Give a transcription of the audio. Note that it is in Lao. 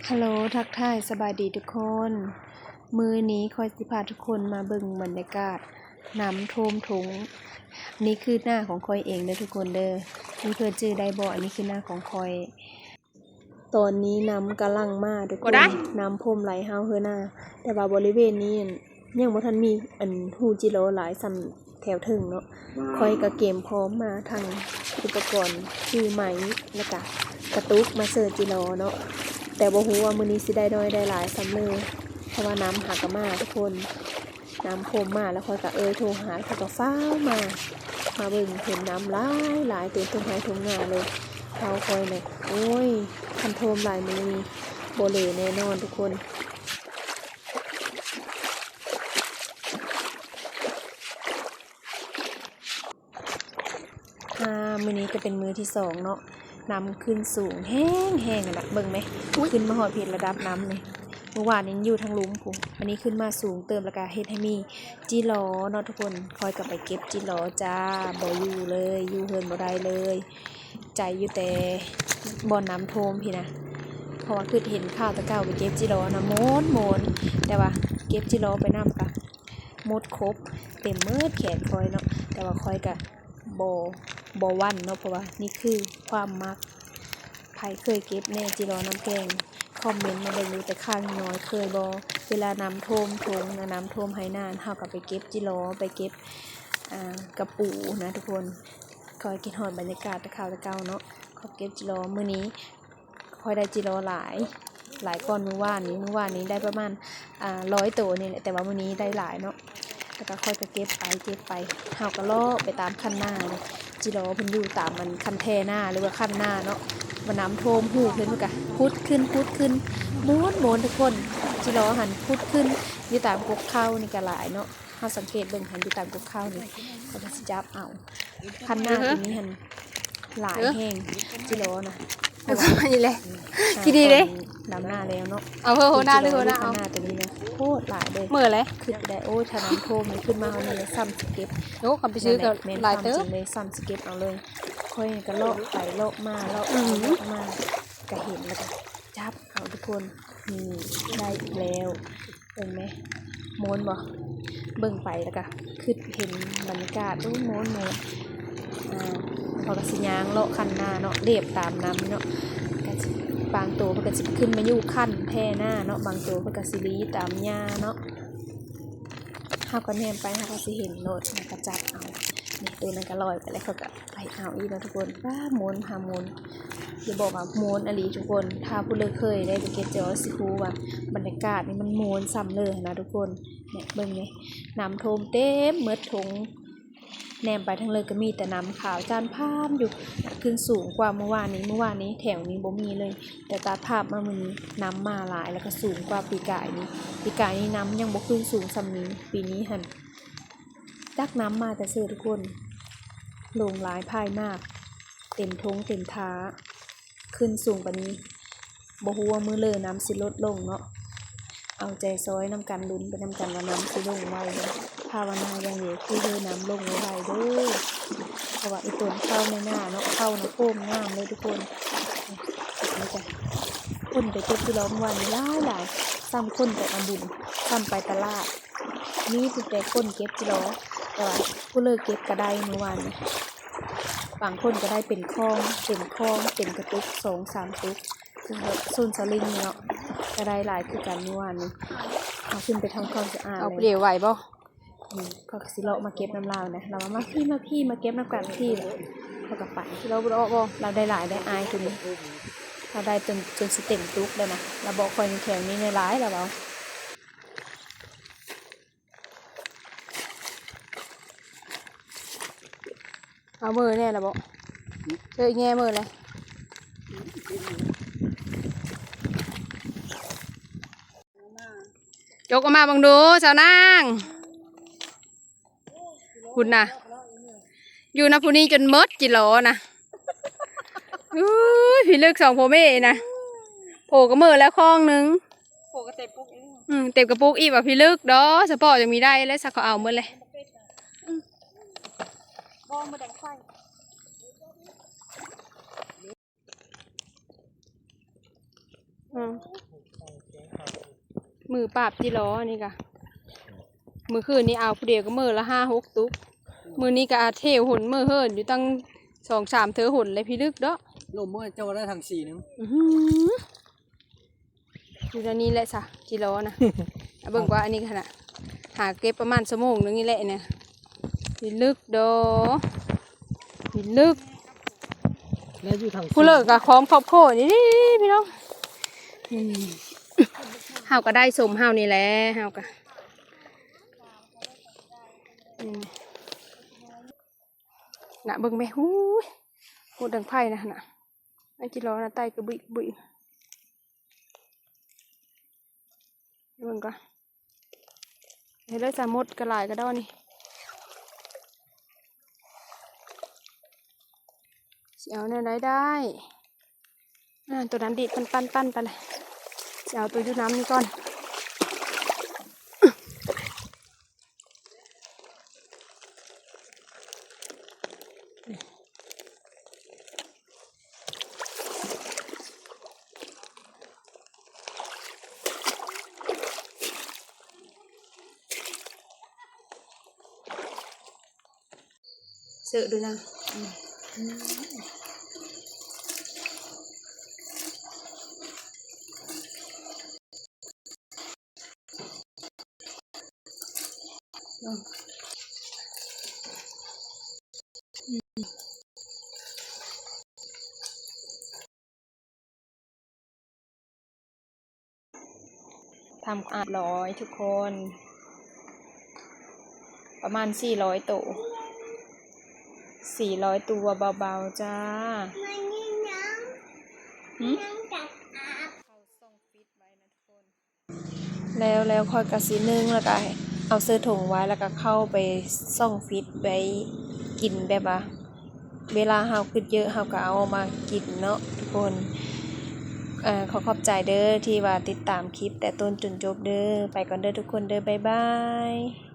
ຮັລໂຫຼ ທັກທາຍສະບາຍດີທຸກຄົນ. ມື້ນີ້ຂ້ອຍຊິພາທຸກຄົນມາເບິ່ງບັນຍາກາດນ້ຳຖ້ວມທົ່ງ. ນີ້ຄືນາຂອງຂ້ອຍເອງເດີທຸກຄົນເດີ. ມີເພື່ອນຈື່ໄດ້ບໍ່? ອັນນີ້ຄືນາຂອງຂ້ອຍ. ຕອນນີ້ນ້ຳກຳລັງມາທຸກຄົນ. ນ້ຳຖ້ວມໄຫຼຮາວເຮີນາ. ແຕ່ວ່າບໍລິເວນນີ້ຫັ້ນ ຍັງບໍ່ທັນມີອັນຮູຈິລໍຫຼາຍສ່ຳແຖວເທິງເນາະ. ຂ້ອຍກໍກຽມພ້ອມມາທັງອຸປະກອນ ຊື່ໄມ້ ແລ້ວກະກະຕຸກມາເສີດຈິລໍເນາະ. ແຕ່ບໍ່ຮູ້ວ່າມື້ນີ້ຊິໄດ້ໜ້ອຍໄດ້ຫຼາຍສ່ຳເລີ ເພາະວ່ານ້ຳຫາກະມາທຸກຄົນ. ນ້ຳຖ້ວມມາແລ້ວ ຂ້ອຍກໍເອີ່ຍໂທຫາ ແລ້ວຂ້ອຍກໍຟ້າວມາ ມາເບິ່ງເຫັນນ້ຳຫຼາຍໆ ເຕັມທົ່ງໄຮ່ທົ່ງນາເລີຍ. ເຮົາຂ້ອຍນະ ໂອ້ຍ ຄັນຖ້ວມຫຼາຍມື້ນີ້ບໍ່ເຫຼືອແນ່ນອນທຸກຄົນ. ອ່າ ມື້ນີ້ກໍເປັນມື້ທີສອງເນາະ. ນ້ຳຂຶ້ນສູງແຮງໆ ຫັ້ນນະ ເບິ່ງແມ ຂຶ້ນມາຮອດພີ້ ລະດັບນ້ຳນີ້. ມື້ວານນີ້ຢູ່ທາງລຸ່ມພຸ້ນ ອັນນີ້ຂຶ້ນມາສູງເຕີບ ແລ້ວກໍເຮັດໃຫ້ມີຈິລໍເນາະທຸກຄົນ. ຂ້ອຍກໍໄປເກັບຈິລໍຈ້າ ບໍ່ຢູ່ເລີຍ ຢູ່ເຮືອນບໍ່ໄດ້ເລີຍ. ໃຈຢູ່ແຕ່ບ່ອນນ້ຳຖ້ວມພີ້ນະ ເພາະວ່າຄິດເຫັນຂ່າວແຕ່ເກົ່າ ໄປເກັບຈິລໍນະ ມ່ວນໆ ແຕ່ວ່າເກັບຈິລໍໄປນຳກະ ໝົດຄົບ ເຕັມໝົດແຂນຂ້ອຍເນາະ. ແຕ່ວ່າຂ້ອຍກະບໍ່ ບໍ່ຫວັ່ນເນາະ ເພາະວ່ານີ້ຄືຄວາມມັກ. ໃຜເຄີຍເກັບແດ່ຈິລໍນ້ຳແກງ? ຄອມເມັນມາເບິ່ງດູ ແຕ່ຂ້ານ້ອຍເຄີຍບໍ່? ເວລານ້ຳຖ້ວມທົ່ງນະ ນ້ຳຖ້ວມໄຮ່ນາ ເຮົາກໍໄປເກັບຈິລໍ ໄປເກັບ ອ່າ ກະປູນະທຸກຄົນ. ຂ້ອຍຄິດຮອດບັນຍາກາດແຕ່ຄາວແຕ່ເກົ່າເນາະ. ຂ້ອຍເກັບຈິລໍ ມື້ນີ້ ຂ້ອຍໄດ້ຈິລໍຫຼາຍ ຫຼາຍກ່ອນມື້ວານນີ້. ມື້ວານນີ້ໄດ້ປະມານ ອ່າ ຮ້ອຍໂຕນີ້ແຫຼະ ແຕ່ວ່າມື້ນີ້ໄດ້ຫຼາຍເນາະ. ແລ້ວກໍຂ້ອຍກໍເກັບໄປ ເກັບໄປ ເຮົາກໍເລາະໄປຕາມຄັນນາເນາະ. ຈິລໍເພິ່ນຢູ່ຕາມອັນຄັນແທ່ນາ ຫຼືວ່າຄັນນາເນາະ. ວ່ານ້ຳຖ້ວມຮູເພິ່ນ ເພິ່ນກໍຂຸດຂຶ້ນ ຂຸດຂຶ້ນ ມ່ວນໆ ທຸກຄົນ. ຈິລໍຫັ້ນຂຸດຂຶ້ນ ຢູ່ຕາມກົກເຂົ້ານີ້ກໍຫຼາຍເນາະ. ເຮົາສັງເກດເບິ່ງຫັ້ນ ຢູ່ຕາມກົກເຂົ້ານີ້ ເຂົາກໍຊິຈັບເອົາ. ຄັນນາຕົວນີ້ຫັ້ນຫຼາຍແຮງ ຈິລໍນະ. ເອົາ ນີ້ແຫຼະ ອືມ ກິນດີເດ້ ດຳນາແລ້ວເນາະ. ເອົາເຮີ ຫົວໜ້າ ຫຼືຫົວໜ້າ ເອົາ ຄັນນາຕົວນີ້ນະ ໂຄດຫຼາຍເລີຍ ເໝີແຫຼະ. ຄິດໄດ້ ໂອ້ຍ ຖ້ານ້ຳຖ້ວມນີ້ຂຶ້ນມາເຮົານີ້ ຊ້ຳຊິເກັບ. ໂອ້ ຄັນໄປຊື້ກໍຫຼາຍເຕີບ ແມ່ນຄວາມຈິງເລີຍ ຊ້ຳຊິເກັບເອົາເລີຍ. ຂ້ອຍກໍເລາະໄປເລາະມາ ເລາະໄປເລາະມາ ກໍເຫັນ ແລ້ວກໍຈັບເອົາທຸກຄົນ. ນີ້ ໄດ້ອີກແລ້ວ. ເຫັນໄໝ? ມ່ວນບໍ່? ເບິ່ງໄປແລ້ວກະຄິດເຫັນບັນຍາກາດ ໂອ້ ມ່ວນໆ. ອ່າ ເຂົາກະຊິຍ່າງເລາະຄັນນາເນາະ ລຽບຕາມນ້ຳເນາະ. ກະຊິ ບາງໂຕເພິ່ນກະຊິຂຶ້ນມາຢູ່ຄັນແພນາເນາະ ບາງໂຕເພິ່ນກະຊິລີຕາມຫຍ້າເນາະ. ເຮົາກະແນມໄປ ເຮົາກະຊິເຫັນໂລດ ແລ້ວກະຈັບເອົາ. ນີ້ ໂຕນັ້ນກະລອຍໄປແລ້ວ ເຂົາກະ ໄປເອົາອີກເນາະທຸກຄົນ. ວ້າ ມ່ວນຫາມ່ວນ ຢ່າບອກວ່າມ່ວນອີ່ຫຼີທຸກຄົນ. ຖ້າຜູ້ເລີກເຄີຍໄດ້ໄປເກັບ ຈະຊິຮູ້ວ່າບັນຍາກາດນີ້ມັນມ່ວນສ່ຳເລີຍຫັ້ນນະທຸກຄົນ. ແນ່ ເບິ່ງແນ່ ນ້ຳຖ້ວມເຕັມໝົດທົ່ງ ແນມໄປທາງເລີກກໍມີແຕ່ນ້ຳຂາວຈານພານຢູ່ ຂຶ້ນສູງກວ່າມື້ວານນີ້. ມື້ວານນີ້ແຖວນີ້ບໍ່ມີເລີຍ ແຕ່ຕັດພາບມາມື້ນີ້ ນ້ຳມາຫຼາຍ ແລ້ວກໍສູງກວ່າປີກາຍນີ້. ປີກາຍນີ້ນ້ຳຍັງບໍ່ຂຶ້ນສູງສ່ຳນີ້ ປີນີ້ຫັ້ນ ຈັກນ້ຳມາແຕ່ໃສທຸກຄົນ. ລົງຫຼາຍພາຍມາກ ເຕັມທົ່ງເຕັມທ່າ ຂຶ້ນສູງປານນີ້ ບໍ່ຮູ້ວ່າມື້ເລີ້ນ້ຳຊິລົດລົງເນາະ. ເອົາໃຈຊ່ອຍນຳກັນ ລຸ້ນໄປນຳກັນວ່ານ້ຳຊິລົງໄວບໍ່. ພາວະນາຢ່າງດຽວ ຂໍໃຫ້ນ້ຳລົງໄວໆເດີ ເພາະວ່າອີ່ຕົນເຂົ້າໃນນາເນາະ ເຂົ້ານະໂຄມງາມເລີຍທຸກຄົນ. ນີ້ກະຄົນໄປເກັບຈິລໍມື້ວານນີ້ຫຼາຍໆ ສ່ຳຄົນໄປເອົາບຸນ ສ່ຳໄປຕະຫຼາດ. ມີແຕ່ຄົນເກັບຈິລໍ ແຕ່ວ່າຜູ້ເລີກເກັບກະໄດ້ມື້ວານນີ້. ບາງຄົນກະໄດ້ເປັນຂອງ ເປັນຂອງ ເປັນກະຕຸກ ສອງສາມຕຸກ. ໂຊນສະລິງນີ້ເນາະ ກະໄດ້ຫຼາຍຄືກັນມື້ວານນີ້. ເອົາຂຶ້ນໄປທຳຄວາມສະອາດ ເອົາໄປຫຼຽວໄຫວບໍ່? ອືມ ຂ້ອຍກະຊິເລາະມາເກັບນຳລາວນະ. ລາວວ່າ ມາພີ້ ມາພີ້ ມາເກັບນຳກັນພີ້. ຂ້ອຍກະໄປ. ລາວບໍ່ໄດ້ອອກບໍ່? ລາວໄດ້ຫຼາຍໄດ໋ ອາຍຄືນີ້ ລາວໄດ້ຈົນ ຈົນຊິເຕັມຕຸກແລ້ວນະ. ລາວບອກຂ້ອຍ ແຖວນີ້ແຫຼະຫຼາຍ ລາວເວົ້າ. ເອົາເມີແນ່ລະບໍ? ເຈີອີແງ່ເມີແລ້ວ. ຈົກອອກມາເບິ່ງດູ ສາວນາງ. ພຸ້ນນະ ຢູ່ນຳຜູ້ນີ້ຈົນໝົດຈິລໍນະ. ອຸ້ຍ ພິລຶກສອງຜົວເມຍນະ ໂຜກະເມີແລ້ວຄອງໜຶ່ງ. ໂອ້ ກະເຕັມປຸກອີກ. ອືມ ເຕັມກະປຸກອີກວ່າ ພິລຶກເດີ ສະເພາະຈັ່ງມີໄດ້ແລ້ວ ສະເຂົາເອົາໝົດເລີຍ. ອືມ ບໍ່ ມື້ແດງໄຟ. ອືມ ມືປາບຈິລໍນີ້ກະ ມື້ຄືນນີ້ເອົາຜູ້ດຽວກໍມື້ລະຫ້າຫົກຕຸກ ມື້ນີ້ກໍເທຫົນມື້ເຫີນຢູ່ຕັ້ງສອງສາມເທື່ອຫົນແລ້ວ ພິລຶກເນາະ ລົມມື້ເຈົ້າໄດ້ທັງສີ່ໜຶ່ງ ອື ຢູ່ໃນນີ້ແຫຼະຊະ ຈິລໍນະ ເບິ່ງວ່າອັນນີ້ຫັ້ນນະ ຫາເກັບປະມານຊົ່ວໂມງໜຶ່ງນີ້ແຫຼະນະ ພິລຶກດອ ພິລຶກ ແລ້ວຢູ່ທາງ ຜູ້ເລີກກະຂອງຄອບຄົວນີ້ພີ່ນ້ອງ ອືມ ເຮົາກໍໄດ້ສົມເຮົານີ້ແຫຼະ ເຮົາກໍ ອືມ ນະ ເບິ່ງແມະ ຫູຍ ຫູດດັງໄຟນະຫັ້ນນະ ອັນຈິລໍນະ ໄຕ່ກະບຸຍກະບຸຍ ເບິ່ງກ່ອນ ເຮັດແລ້ວຈະໝົດກະຫຼາຍກະດອນີ້ ຊິເອົາແນວໃດໄດ້ ອ່າ ໂຕນັ້ນດີດປັນໆໆ ໄປເລີຍ ຊິເອົາໂຕຢູ່ນ້ຳນີ້ກ່ອນ. ເສີບດູນະ ອືມ ທຳອາບຮ້ອຍທຸກຄົນ ປະມານສີ່ຮ້ອຍໂຕ ສີ່ຮ້ອຍໂຕເບົາໆ ຈ້າ ຫື? ແລ້ວ ແລ້ວຂ້ອຍກະຊິໜຶ້ງ ແລ້ວກະເອົາໃສ່ຖົງໄວ້ ແລ້ວກະເຂົ້າໄປຊ່ອງຟຣີດໄວ້ກິນ ແບບວ່າເວລາເຮົາຄຶດເຍີະ ເຮົາກະເອົາອອກມາກິນເນາະທຸກຄົນ. ເອີ ຂໍຂອບໃຈເດີທີ່ວ່າຕິດຕາມຄລິບແຕ່ຕົ້ນຈົນຈົບເດີ. ໄປກ່ອນເດີທຸກຄົນເດີ ບາຍບາຍ.